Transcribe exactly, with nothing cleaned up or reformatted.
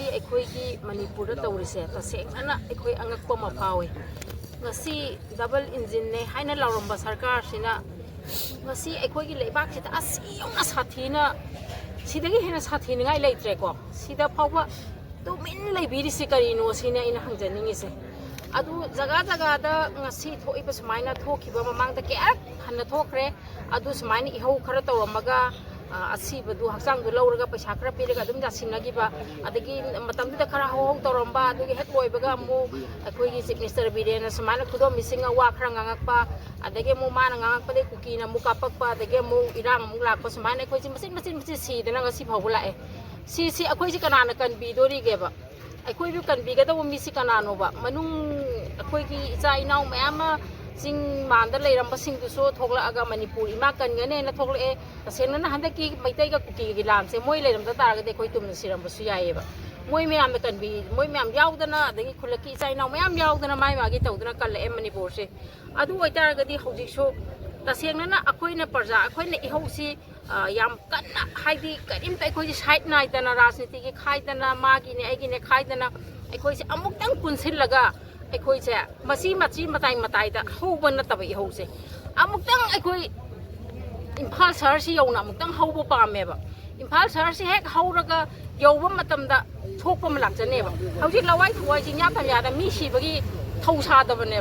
ꯑꯩꯈꯣꯏꯒꯤ ꯃꯅꯤꯄꯨꯔꯗ ꯇꯧꯔꯤꯁꯦ ꯇꯁꯦꯡꯅꯅ ꯑꯩꯈꯣꯏ ꯑꯉꯛꯄ ꯑꯃ ꯐꯥꯎꯏ꯫ ꯉꯁꯤ ꯗꯕꯜ ꯏꯟꯖꯤꯟꯅꯦ ꯍꯥꯏꯅ ꯂꯥꯎꯔꯝꯕ ꯁꯔꯀꯥꯔꯁꯤꯅ ꯉꯁꯤ ꯑꯩꯈꯣꯏꯒꯤ ꯂꯩꯕꯥꯛꯁꯤꯗ ꯑꯁꯤ ꯌꯧꯅ ꯁꯥꯊꯤꯅ, ꯁꯤꯗꯒꯤ ꯍꯦꯟꯅ ꯁꯥꯊꯤꯅꯤꯡꯉꯥꯏ ꯂꯩꯇ꯭ꯔꯦꯀꯣ꯫ ꯁꯤꯗ ꯐꯥꯎꯕ ꯇꯨꯃꯤꯟ ꯂꯩꯕꯤꯔꯤꯁꯤ ꯀꯔꯤꯅꯣ ꯁꯤꯅꯤ ꯑꯩꯅ ꯍꯪꯖꯅꯤꯡꯉꯤꯁꯦ꯫ ꯑꯗꯨ ꯖꯒꯥ ꯖꯒꯥꯗ ꯉꯁꯤ ꯊꯣꯛꯏꯕ ꯁꯨꯃꯥꯏꯅ ꯊꯣꯛꯈꯤꯕ ꯃꯃꯥꯡꯗ ꯀꯌꯥꯔꯛ ꯍꯟꯅ ꯊꯣꯛꯈ꯭ꯔꯦ꯫ ꯑꯗꯨ ꯁꯨꯃꯥꯏꯅ ꯏꯍꯧ ꯈꯔ ꯇꯧꯔꯝꯃꯒ, ꯑ, ꯑꯁꯤꯕꯗꯨ ꯍꯛꯆꯥꯡꯗꯨ ꯂꯧꯔꯒ ꯄꯩꯁꯥ ꯈꯔ ꯄꯤꯔꯒ ꯑꯗꯨꯝ ꯌꯥꯁꯤꯟꯅꯈꯤꯕ, ꯑꯗꯒꯤ ꯃꯇꯝꯗꯨꯗ ꯈꯔ ꯍꯧꯍꯧ ꯇꯧꯔꯝꯕ, ꯑꯗꯨꯒꯤ ꯍꯦꯛ ꯂꯣꯏꯕꯒ ꯑꯃꯨꯛ ꯑꯩꯈꯣꯏꯒꯤ ꯆꯤꯐ ꯃꯤꯅꯤꯁꯇꯔ ꯕꯤꯔꯦꯟꯅ ꯁꯨꯃꯥꯏꯅ ꯈꯨꯗꯣꯝꯕꯤꯁꯤꯡꯅ ꯋꯥ ꯈꯔ ꯉꯥꯡꯉꯛꯄ, ꯑꯗꯒꯤ ꯑꯃꯨꯛ ꯃꯥꯅ ꯉꯥꯡꯉꯛꯄꯗꯒꯤ ꯀꯨꯀꯤꯅ ꯑꯃꯨꯛ ꯀꯥꯞꯄꯛꯄ, ꯑꯗꯒꯤ ꯑꯃꯨꯛ ꯏꯔꯥꯡ ꯑꯃꯨꯛ ꯂꯥꯛꯄ, ꯁꯨꯃꯥꯏꯅ ꯑꯩꯈꯣꯏꯁꯦ ꯃꯆꯤꯠ ꯃꯆꯤꯠ ꯃꯆꯤꯠ ꯁꯤꯗꯅ ꯉꯁꯤ ꯐꯥꯎꯕ ꯂꯥꯛꯑꯦ꯫ ꯁꯤꯁꯤ ꯑꯩꯈꯣꯏꯁꯤ ꯀꯅꯥꯅ ꯀꯟꯕꯤꯗꯣꯔꯤꯒꯦꯕ? ꯑꯩꯈꯣꯏꯕꯨ ꯀꯟꯕꯤꯒꯗꯧꯕ ꯃꯤꯁꯤ ꯀꯅꯥꯅꯣꯕ? ꯃꯅꯨꯡ ꯑꯩꯈꯣꯏꯒꯤ ꯏꯆꯥ ꯏꯅꯥꯎ ꯃꯌꯥꯝ ꯑꯃ ꯆꯤꯡ ꯃꯥꯟꯗ ꯂꯩꯔꯝꯕꯁꯤꯡꯗꯨꯁꯨ ꯊꯣꯛꯂꯛꯑꯒ ꯃꯅꯤꯄꯨꯔ ꯏꯃꯥ ꯀꯟꯒꯅꯦꯅ ꯊꯣꯛꯂꯛꯑꯦ꯫ ꯇꯁꯦꯡꯅꯅ ꯍꯟꯗꯛꯀꯤ ꯃꯩꯇꯩꯒ ꯀꯨꯀꯤꯒꯤ ꯂꯥꯟꯁꯦ ꯃꯣꯏ ꯂꯩꯔꯝꯗ ꯇꯥꯔꯒꯗꯤ ꯑꯩꯈꯣꯏ ꯇꯨꯝꯅ ꯁꯤꯔꯝꯕꯁꯨ ꯌꯥꯏꯑꯕ꯫ ꯃꯣꯏ ꯃꯌꯥꯝꯅ ꯀꯟꯕꯤ, ꯃꯣꯏ ꯃꯌꯥꯝ ꯌꯥꯎꯗꯅ, ꯑꯗꯒꯤ ꯈꯨꯜꯂꯛꯀꯤ ꯏꯆꯥ ꯏꯅꯥꯎ ꯃꯌꯥꯝ ꯌꯥꯎꯗꯅ ꯃꯥꯏ ꯃꯥꯒꯤ ꯇꯧꯗꯅ ꯀꯜꯂꯛꯑꯦ ꯃꯅꯤꯄꯨꯔꯁꯦ꯫ ꯑꯗꯨ ꯑꯣꯏꯇꯥꯔꯒꯗꯤ ꯍꯧꯖꯤꯛꯁꯨ ꯇꯁꯦꯡꯅꯅ ꯑꯩꯈꯣꯏꯅ ꯄ꯭ꯔꯖꯥ, ꯑꯩꯈꯣꯏꯅ ꯏꯍꯧꯁꯤ, ꯑ, ꯌꯥꯝ ꯀꯟꯅ, ꯍꯥꯏꯗꯤ ꯀꯔꯤꯝꯇ ꯑꯩꯈꯣꯏꯁꯦ ꯁꯥꯏꯠ ꯅꯥꯏꯗꯅ, ꯔꯥꯖꯅꯤꯇꯤꯒꯤ ꯈꯥꯏꯗꯅ, ꯃꯥꯒꯤꯅꯦ ꯑꯩꯒꯤꯅꯦ ꯈꯥꯏꯗꯅ, ꯑꯩꯈꯣꯏꯁꯦ ꯑꯃꯨꯛꯇꯪ ꯄꯨꯟꯁꯤꯜꯂꯒ ꯑꯩꯈꯣꯏꯁꯦ ꯃꯆꯤ ꯃꯆꯤ ꯃꯇꯥꯏ ꯃꯇꯥꯏꯗ ꯍꯧꯕ ꯅꯠꯇꯕ ꯏꯍꯧꯁꯦ ꯑꯃꯨꯛꯇꯪ ꯑꯩꯈꯣꯏ ꯏꯝꯐꯥꯜ ꯁꯍꯔꯁꯤ ꯌꯧꯅ ꯑꯃꯨꯛꯇꯪ ꯍꯧꯕ ꯄꯥꯝꯃꯦꯕ꯫ ꯏꯝꯐꯥꯜ ꯁꯍꯔꯁꯤ ꯍꯦꯛ ꯍꯧꯔꯒ ꯌꯧꯕ ꯃꯇꯝꯗ ꯊꯣꯛꯄ ꯑꯃ ꯂꯥꯛꯆꯅꯦꯕ꯫ ꯍꯧꯖꯤꯛ ꯂꯋꯥꯏ ꯊꯋꯥꯏ ꯆꯤꯡꯌꯥ ꯇꯝꯌꯥꯗ ꯃꯤ ꯁꯤꯕꯒꯤ ꯊꯧꯁꯥꯗꯕꯅꯦꯕ꯫